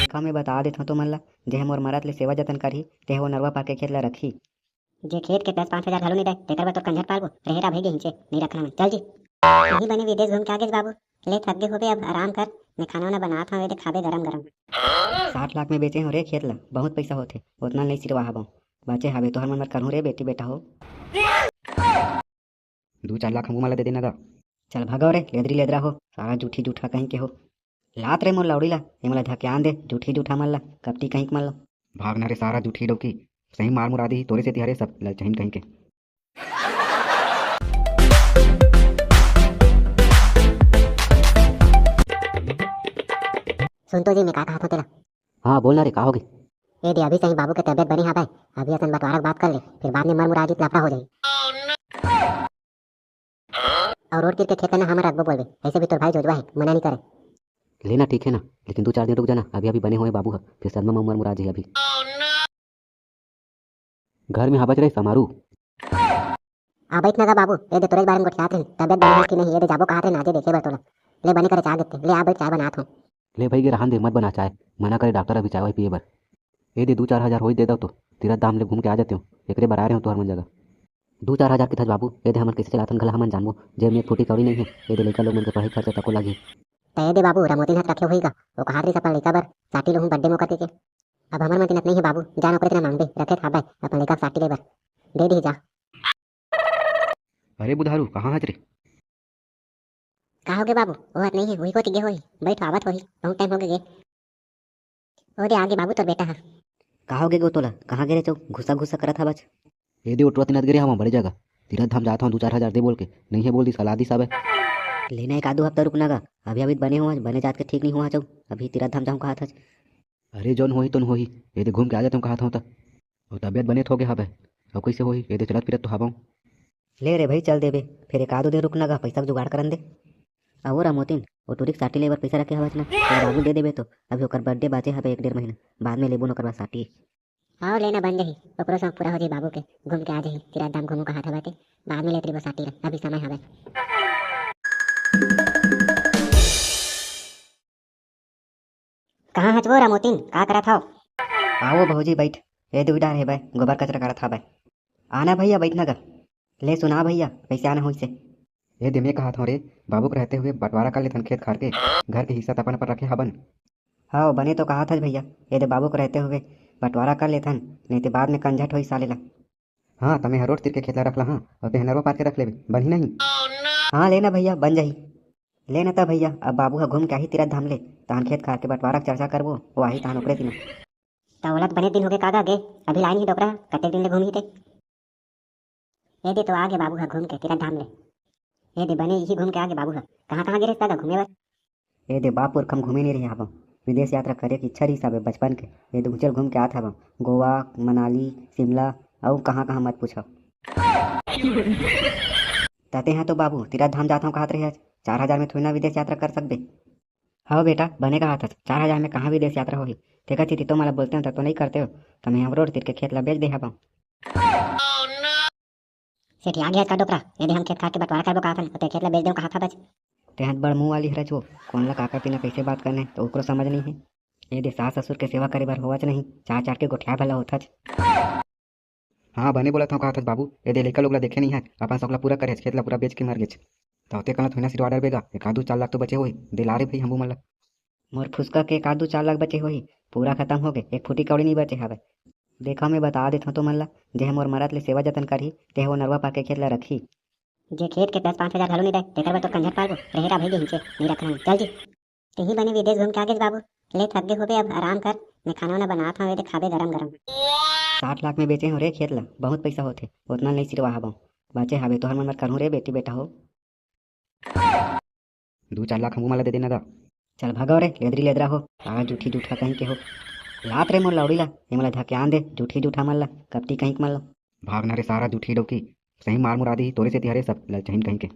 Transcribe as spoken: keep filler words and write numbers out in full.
का मैं बता देथंव तो मन ला, जेह मोर मरत ले सेवा जतन करही, तेह वो नरवा पाके खेत ला रखही। जे खेत के दस पाँच हजार घलो नइ दय, तेकर बर तोर कंझट पालबो। रहे रा भई गे हिंचे, नइ रखना मैं। चल जी। तही बने विदेश घूम के आ गेस बाबू। ले थक गे होबे, अब आराम कर। मैं खाना वाना बनात हंव, एदे खाबे गरम गरम। साठ लाख में बेचे हो रे खेत ला, बहुत पइसा होथे। ओतना नइ सिरवा हबंव, बाचे हाबे तोहर मन बर करहूं रे बेटी बेटा हो। दू चार लाख हमू मन ला दे देना गा। चल भगव रे लेदरी लेदरा हो, सारा जूठी जूठा कहीं के हो। लात रे मोर लौड़ी ला, एमला धक्यान दे, जूठी जूठा मन ला, कपटी कहीं के मन ला। भागना रे सारा जूठी डौकी, सही मार मुरा दी तोरे सेती हरे सब ललचहिन कहीं के। सुन तो जी, मैं का कहत हंव तेला। हाँ, बोल ना रे, का होगे? ए दे, अभी सही बाबू के तबियत बने हावय, अभी असन बंटवारा के बात कर ले, फिर बाद में मर मुरा जी त लफड़ा हो जाही। अउ रोड तीर के खेत ल ना हमर रखबो बोलबे, ऐसे भी तोर भाई जोजवा हे, मना नहीं करे। ले ना, ठीक है ना, लेकिन दू चार दिन रुक जाना, अभी अभी बने होए बाबू ह, फिर सदमा म मर मुरा जी अभी। घर में हाबच रे समारू। आ बइठ ना गा बाबू, ए दे तोरेच बारे में गोठियात रही, तबियत बने होइस कि नहीं, ए दे जाबो कहत रहे ना, आजे देखे बर तोला। ले बने करे चाय देते, ले आ बइठ, चाय बनात हूँ। ले भई गे रहन दे, मत बना चाय, मना करे डॉक्टर अभी चाय वाय पिए बर। ए दे दू चार हजार होई दे दव तो, तीरथ धाम ले घूम के आ जाते हो, एकरे बर आ रहे हो तुहर मन जगह। दू चार हजार के थच बाबू, ए दे हमन कैसे चलाथन घला हमन जानबो, जेब में एक फूटी कौड़ी नहीं है, ए दे लइका लोग मन के पढ़ाई खर्चा तको लागी। त ए दे बाबू, रमोतिन हाथ रखे होई गा, ओ कहत रहिस अपन लइका बर साटी लूहूं बर्थडे मौका के। अब हमर मन तिनत नहीं है बाबू, जान ओकरे तना मांगबे, रखे हाबे अपन लइका के साटी ले बर, दे दिही जा। अरे बुधारू, कहाँ हच रे? का होगे बाबू? ओहत नहीं है, उही कोती गे होही। बइठ, आवत होही, बहुत टाइम होगे गे। ओ दे आगे बाबू तोर बेटा ह। का होगे गो तोला? कहाँ गे रे चौ? घुसा घुसा करत हवच। ए दे ओटवा तिनत गे रे हवं बड़े जगह। तीरथ धाम जात हवं दू चार हजार दे बोल के। नहीं है बोल दिस, हला दिस अबे। लेना एक आधो हफ्ता रुकना गा। अभी अभी त बने हुआ, बने जात के ठीक नहीं हुआ चौ। अभी तीरथ धाम जाऊँ कहा था। अरे जौन होही तौन होही। ए दे घूम के आ जाते हूँ कहा था। अउ तबियत बने त होगे हवय। अउ कइसे होही? ए दे चलत फिरत तो हवं। ले रे भई, चल देबे, फेर एक आधो दिन रुक ना गा, पइसा के जुगाड़ करन दे। अउ ओ रमोतिन, ओ टूरी के साटी ले बर पइसा रखे हवच ना, तोर बाबू दे देबे तो, अभी ओकर बर्थडे बाचे हवे एक डेढ़ महीना, बाद में लेबो न ओकर बाद साटी। हाँ, लेना बन जाही, ओकरो शौक पूरा हो जाही बाबू के, घूम के आ जाही, तीरथ धाम घूमू कहात हवय ते, बाद में लेत रहिबो साटी ला, अभी समय हवय। कहाँ हच वो रमोतिन, का करत हव? आओ भौजी, बइठ। ए दुई डार हेबय, गोबर कचरा करत हाबय। आना भैया, बइठ ना गा। ले सुना भैया, कइसे आना होइस हे? ए दे, मैं कहत हव रे, बाबू के रहते हुए बंटवारा कर लेथन खेत खार के, घर के हिस्सा त अपन अपन रखे हाबन। हव, बने तो कहत हच भैया, ए दे बाबू के रहते हुए बंटवारा कर लेथन, नहीं ते बाद में कंझट होई साले ला। हाँ, त मैं ह रोड तीर के खेत ला रख ला हाँ, अउ तेह नरवा पार के रख लेबे, बनही नहीं? हाँ, लेना भैया, बन जाही। ले न त भैया, अब बाबू ह घूम के आही तीरथ धाम ले, तहन खेत खार के बंटवारा के चर्चा करबो, वो आही तहन ओकरे तिना। त ओला त बने दिन होगे का गा गे, अभी लाइन ही डोकरा, कतेक दिन ले घूमही ते। ए दे तो आगे बाबू ह घूम के तीरथ धाम ले। ए दे बने इही घूम के आगे बाबू ह। कहाँ कहाँ गे रेहेस दादा घूमे बर? ए दे बाप पुरखा म घूमे नइ रहे हावंव, विदेश यात्रा करे के इच्छा रहिस हावय बचपन के। ए दे उचल घूम के आत हावंव, गोवा, मनाली, शिमला, अउ कहाँ कहाँ मत पूछव। त तेहा तो बाबू तीरथ धाम जात हंव कहत रहे हस, चार हजार में थोड़ी ना विदेश यात्रा कर सकबे। हव बेटा, बने कहत हस, चार हजार में कहाँ विदेश यात्रा होही? तेकर सेती तो मोला बोलते हो त तो नइ करते हो, त मैं ह रोड तीर के खेत ला बेच दे हावंव। सेठिया गे हस का डोकरा, ए दे हम खेत खार के बंटवारा करबो कहत हन, ते खेत ला बेच देव कहत हवच। तेहा त बड़ मुंह वाली हरच वो, कोन ला काकर तिना कइसे बात करने, त ओकरो समझ नइ हे। ए दे सास ससुर के सेवा करे बर होवच नहीं, चाट चाट के गोठियाए भला होथच। हाँ, बने बोलत हंव, का होथस बाबू? ए दे लइका लोग ला देखे नइ हस, अपन शौक ला पूरा करे हस, खेत ला पूरा बेच के मर गेच। त ओते कन ला थोड़ी ना सिरवा डरबे गा, एक आध दू चार लाख तो बचे होही, दे ला रे भई, हमू मन ला। मोर फुसका के एक आध दू चार लाख बचे होही, पूरा खतम होगे, एक फूटी कौड़ी नइ बचे हावय। देखा, मैं बता देथंव तुमन ला, जेह मोर मरत ले सेवा जतन करही, तेह वो नरवा पाके खेत ला रखही। जे खेत के दस पाँच हजार घलो नइ दय, तेकर बर तो कंझट पालबो, रहे रा भई दे हिंचे, नइ रखना मैं, चल जी। तेही बने विदेश घूम के आ गेस बाबू। ले थक गे होबे, अब आराम कर, मैं खाना वाना बनात हंव, ए दे खाबे गरम गरम। साठ लाख में बेचे हो रे खेत ला, बहुत पइसा होथे, ओतना नइ सिरवा हावंव, बाचे हावे तोहर मन बर करहूं रे बेटी बेटा हो। दू चार लाख हमू मन ला दे देना गा। चल भगव रे लेदरी लेदरा हो, सारा जूठी जूठा कहीं के हो। लात रे मोर लौड़ी ला, ए मोला धकियान दे, जूठी जूठा मन ला, कपटी कहीं के मन ला। भागना रे सारा जूठी डौकी, सही मार मुरा दी तोरे सेती हरे सब ललचहिन कहीं के।